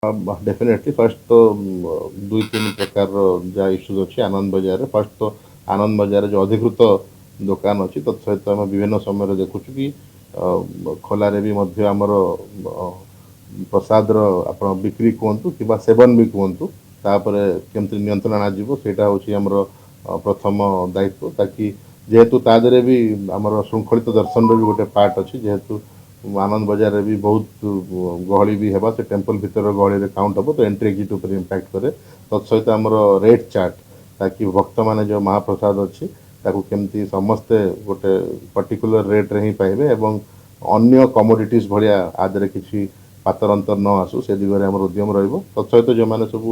Definitely. First ତ ଦୁଇ ତିନି ପ୍ରକାରର ଯାହା ଇସ୍ୟୁଜ୍ ଅଛି ଆନନ୍ଦ ବଜାରରେ, ଫାର୍ଷ୍ଟ ତ ଆନନ୍ଦ ବଜାରରେ ଯେଉଁ ଅଧିକୃତ ଦୋକାନ ଅଛି, ତତ୍ ସହିତ ଆମେ ବିଭିନ୍ନ ସମୟରେ ଦେଖୁଛୁ କି ଖୋଲାରେ ବି ମଧ୍ୟ ଆମର ପ୍ରସାଦର ଆପଣ ବିକ୍ରି କୁହନ୍ତୁ କିମ୍ବା ସେବନ ବି କୁହନ୍ତୁ, ତାପରେ କେମିତି ନିୟନ୍ତ୍ରଣ ଅଣାଯିବ, ସେଇଟା ହେଉଛି ଆମର ପ୍ରଥମ ଦାୟିତ୍ୱ। ତାକି ଯେହେତୁ ତା ଦେହରେ ବି ଆମର ଶୃଙ୍ଖଳିତ ଦର୍ଶନର ବି ଗୋଟେ ପାର୍ଟ ଅଛି, ଯେହେତୁ ଆନନ୍ଦ ବଜାରରେ ବି ବହୁତ ଗହଳି ବି ହେବା, ସେ ଟେମ୍ପଲ ଭିତର ଗହଳିରେ କାଉଣ୍ଟ ହେବ, ତ ଏଣ୍ଟ୍ରି ଏକ୍ଜିଟ୍ ଉପରେ ଇମ୍ପାକ୍ଟ କରେ। ତତ୍ ସହିତ ଆମର ରେଟ୍ ଚାର୍ଟ, ତାକି ଭକ୍ତମାନେ ଯେଉଁ ମହାପ୍ରସାଦ ଅଛି, ତାକୁ କେମିତି ସମସ୍ତେ ଗୋଟେ ପର୍ଟିକୁଲାର ରେଟ୍ରେ ହିଁ ପାଇବେ ଏବଂ ଅନ୍ୟ କମୋଡିଟିଜ୍ ଭଳିଆ ଆ ଦେହରେ କିଛି ପାତର ଅନ୍ତର ନ ଆସୁ, ସେ ଦିଗରେ ଆମର ଉଦ୍ୟମ ରହିବ। ତତ୍ ସହିତ ଯେଉଁମାନେ ସବୁ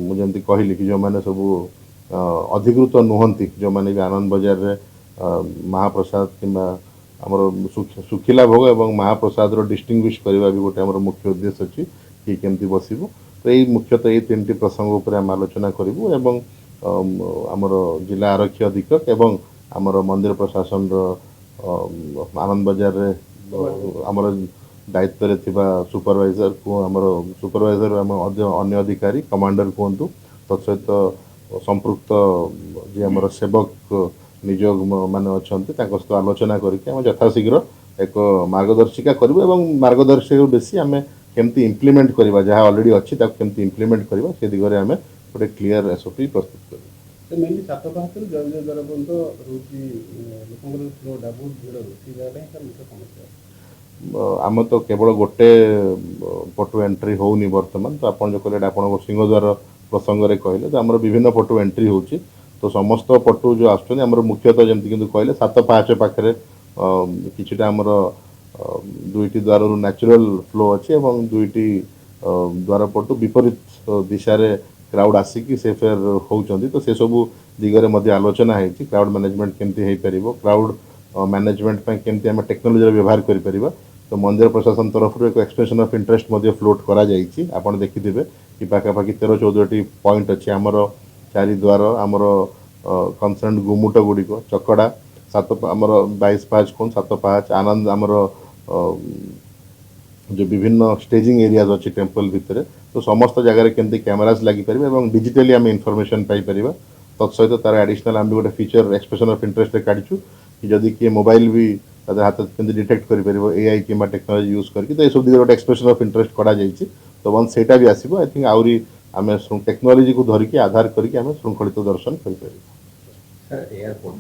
ମୁଁ ଯେମିତି କହିଲି କି ଯେଉଁମାନେ ସବୁ ଅଧିକୃତ ନୁହନ୍ତି, ଯେଉଁମାନେ ବି ଆନନ୍ଦ ବଜାରରେ ମହାପ୍ରସାଦ କିମ୍ବା ଆମର ଶୁଖିଲା ଭୋଗ ଏବଂ ମହାପ୍ରସାଦର ଡିଷ୍ଟିଂଗୁଇଶ କରିବା ବି ଗୋଟେ ଆମର ମୁଖ୍ୟ ଉଦ୍ଦେଶ୍ୟ ଅଛି କି କେମିତି ବସିବ। ତ ଏଇ ମୁଖ୍ୟତଃ ଏଇ ତିନିଟି ପ୍ରସଙ୍ଗ ଉପରେ ଆମେ ଆଲୋଚନା କରିବୁ ଏବଂ ଆମର ଜିଲ୍ଲା ଆରକ୍ଷୀ ଅଧୀକ୍ଷକ ଏବଂ ଆମର ମନ୍ଦିର ପ୍ରଶାସନର ଆନନ୍ଦ ବଜାରରେ ଆମର ଦାୟିତ୍ୱରେ ଥିବା ସୁପରଭାଇଜର, ଆମର ସୁପରଭାଇଜର, ଆମ ଅନ୍ୟ ଅଧିକାରୀ, କମାଣ୍ଡର କୁହନ୍ତୁ, ତତ୍ ସହିତ ସମ୍ପୃକ୍ତ ଯିଏ ଆମର ସେବକ ନିଯୋଗ ମାନେ ଅଛନ୍ତି, ତାଙ୍କ ସହିତ ଆଲୋଚନା କରିକି ଆମେ ଯଥାଶୀଘ୍ର ଏକ ମାର୍ଗଦର୍ଶିକା କରିବୁ ଏବଂ ମାର୍ଗଦର୍ଶିକା ବେଶୀ ଆମେ କେମିତି ଇମ୍ପ୍ଲିମେଣ୍ଟ କରିବା, ଯାହା ଅଲରେଡ଼ି ଅଛି ତାକୁ କେମିତି ଇମ୍ପ୍ଲିମେଣ୍ଟ କରିବା, ସେ ଦିଗରେ ଆମେ ଗୋଟେ କ୍ଲିୟର ଏସ୍ଓପି ପ୍ରସ୍ତୁତ କରିବୁ। ମେନଲି ସାତ ପାହାଚରୁ ଜୟବିଜୟ ଦ୍ୱାର ପର୍ଯ୍ୟନ୍ତ ରହୁଛି ଲୋକଙ୍କର ଫ୍ଲୋଟା, ବହୁତ ଭିଡ଼ ରହୁଛି, ସେ ଜାଗା ପାଇଁ ସାର୍ ମୁଖ୍ୟ ସମସ୍ୟା। ଆମେ ତ କେବଳ ଗୋଟେ ପଟୁ ଏଣ୍ଟ୍ରି ହେଉନି ବର୍ତ୍ତମାନ। ତ ଆପଣ ଯେଉଁ କହିଲେ, ଏଇଟା ଆପଣଙ୍କ ସିଂହଦ୍ୱାର ପ୍ରସଙ୍ଗରେ କହିଲେ, ତ ଆମର ବିଭିନ୍ନ ପଟୁ ଏଣ୍ଟ୍ରି ହେଉଛି। ତ ସମସ୍ତ ପଟୁ ଯେଉଁ ଆସୁଛନ୍ତି, ଆମର ମୁଖ୍ୟତଃ ଯେମିତି କିନ୍ତୁ କହିଲେ ସାତ ପାହାଚ ପାଖରେ କିଛିଟା ଆମର ଦୁଇଟି ଦ୍ୱାରରୁ ନ୍ୟାଚୁରାଲ ଫ୍ଲୋ ଅଛି ଏବଂ ଦୁଇଟି ଦ୍ୱାର ପଟୁ ବିପରୀତ ଦିଶାରେ କ୍ରାଉଡ୍ ଆସିକି ସେ ଫେର ହେଉଛନ୍ତି। ତ ସେସବୁ ଦିଗରେ ମଧ୍ୟ ଆଲୋଚନା ହେଇଛି। କ୍ରାଉଡ୍ ମ୍ୟାନେଜମେଣ୍ଟ କେମିତି ହେଇପାରିବ, କ୍ରାଉଡ୍ ମ୍ୟାନେଜମେଣ୍ଟ ପାଇଁ କେମିତି ଆମେ ଟେକ୍ନୋଲୋଜିର ବ୍ୟବହାର କରିପାରିବା, ତ ମନ୍ଦିର ପ୍ରଶାସନ ତରଫରୁ ଏକ ଏକ୍ସପ୍ରେସନ୍ ଅଫ୍ ଇଣ୍ଟରେଷ୍ଟ ମଧ୍ୟ ଫ୍ଲୋଟ୍ କରାଯାଇଛି। ଆପଣ ଦେଖିଥିବେ କି ପାଖାପାଖି 13-14ଟି ପଏଣ୍ଟ ଅଛି, ଆମର ଚାରି ଦ୍ୱାର, ଆମର କନସର୍ନ ଗୁମୁଟ ଗୁଡ଼ିକ, ଚକଡ଼ା, ସାତ ଆମର 22 ପାହାଚ କୁହନ୍ତୁ, ସାତ ପାହାଚ, ଆନନ୍ଦ ଆମର ଯେଉଁ ବିଭିନ୍ନ ଷ୍ଟେଜିଂ ଏରିଆଜ ଅଛି ଟେମ୍ପଲ ଭିତରେ, ତ ସମସ୍ତ ଜାଗାରେ କେମିତି କ୍ୟାମେରାଜ ଲାଗିପାରିବ ଏବଂ ଡିଜିଟାଲି ଆମେ ଇନଫର୍ମେସନ୍ ପାଇପାରିବା। ତତ୍ ସହିତ ତାର ଆଡ଼ିସନାଲ ଆମେ ଗୋଟେ ଫିଚର ଏକ୍ସପ୍ରେସନ୍ ଅଫ୍ ଇଣ୍ଟରେଷ୍ଟରେ କାଢ଼ିଛୁ କି ଯଦି କିଏ ମୋବାଇଲ ବି ତା ହାତ କେମିତି ଡିଟେକ୍ଟ କରିପାରିବ ଏଆଇ କିମ୍ବା ଟେକ୍ନୋଲୋଜି ୟୁଜ୍ କରିକି। ତ ଏସବୁ ଦିଗରେ ଗୋଟେ ଏକ୍ସପ୍ରେସନ୍ ଅଫ୍ ଇଣ୍ଟରେଷ୍ଟ କରାଯାଇଛି। ତ ୱାନ୍ସ ସେଇଟା ବି ଆସିବ, I think ଆହୁରି ଆମେ ଟେକ୍ନୋଲୋଜିକୁ ଧରିକି, ଆଧାର କରିକି ଆମେ ଶୃଙ୍ଖଳିତ ଦର୍ଶନ କରିପାରିବୁ। Sir, airport